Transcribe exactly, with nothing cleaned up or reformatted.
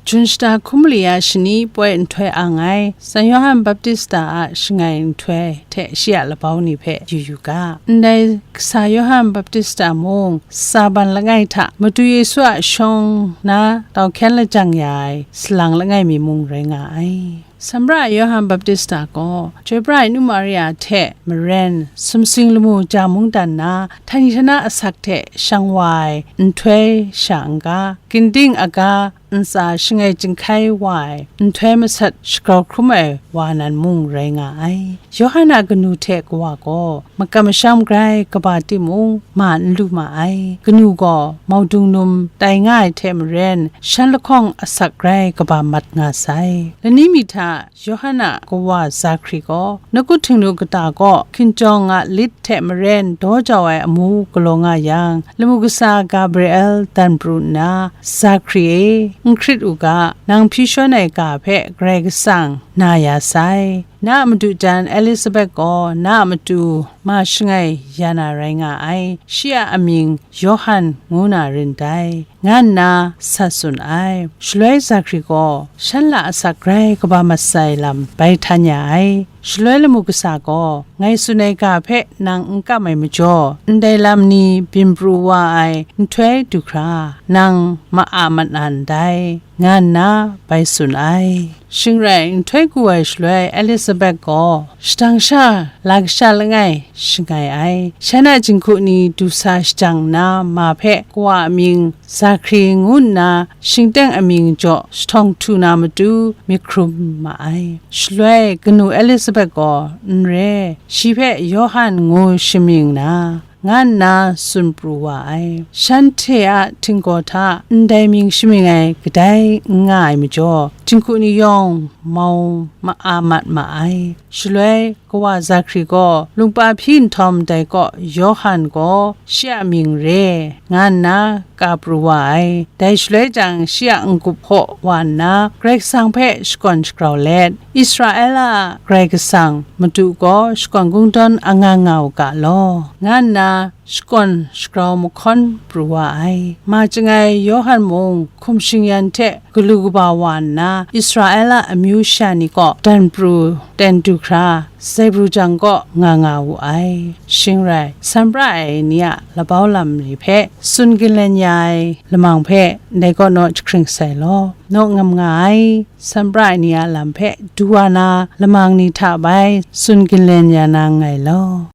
Jun shata hkun mali a shani poi nhtoi ang ai San Yawhan Baptista a shangai nhtoi hte shi a labau ni hpe yu yu ga. Ndai kasa Yawhan Baptista mung, Saban langai hta Madu Yesu a shawng na tau hkyen lajang ya ai salang langai mi mung rai nga ai. Sanbra Yawhan Baptista gaw chyoi pra ai Nu Maria hte maren sumsing lamu ja mungdan na, htani htana asak hte shang wa ai nhtoi sha n-ga, ginding aga ntsa shangai chyinghkai wa ai nhtoi masat shagrau hkrum ai wa nan mung rai nga ai. Yawhan a kanu hte kawa gaw makam masham grai kaba timung, ma n lu ma ai. Kanu gaw maudung num tai nga ai hte maren, shan lahkawng asak grai kaba mat nga sai. Lani mi hta Yawhan a kawa Zakhri gaw, nawku Htingnu kata kaw hkinjawng a lit hte maren daw jau ai amu galaw nga yang, lamu kasa Gabriel dan pru nna, "Zakhri e, n hkrit u ga, nang hpyi shawn ai ga hpe Karai Kasang na ya sai. Na a madu jan Elisabet gaw na a matu ma shangai ya na rai nga ai. Shi a amying Yawhan ngu na rin dai," nga nna sa tsun ai. Shaloi Zakhri gaw shan la asak grai kaba mat sai lam bai htan ya ai. Shaloi lamu kasa gaw, "Ngai tsun ai ga hpe nang n kam ai majaw, ndai lam ni byin pru wa ai nhtoi du hkra, nang ma-a mat na ndai," nga nna bai tsun ai. Shing rai, nhtoi gu ai shaloi Elisabet gaw shadang sha la kasha langai shangai ai. Shan a jinghku ni du sa shajang nna, ma hpe kawa amying Zakhri ngu nna shingteng amying jaw shahtawng htu na matu myit hkrum ma ai. Shaloi kanu Elisabet gaw, "N re, shi hpe Yawhan ngu shamying na," nga nna tsun pru wa ai. Shanhte a htinggaw hta ndai mying shamying ai kadai n nga ai majaw, jinghku ni yawng mau ma-a mat ma ai. Shaloi kawa Zakhri gaw lungpa hpyi nhtawm, dai kaw Yawhan gaw shi a mying re, nga nna ka pru wa ai. Dai shaloi jang, shi a n-gup hpaw wa nna, Karai Kasang hpe shakawn shagrau let, Israela a Karai Kasang Madu gaw shakawn kungdawn anga nga u ga law, nga nna shakawn shagrau mahkawn pru wa ai. Ma chyangai Yawhan mung hkum shingyan hte galu kaba wa nna, Israela amyu sha ni kaw dan pru ten du hkra, zaibru jang kaw nga nga wu ai. Shing rai, sanpra ai ni a labau lam ni hpe tsun ginlen ya ai lamang hpe ndai kaw naw jahkring sai law, naw ngam nga ai. Sanpra ai ni a lam hpe du wa na lamang ni hta bai tsun ginlen ya na nngai law.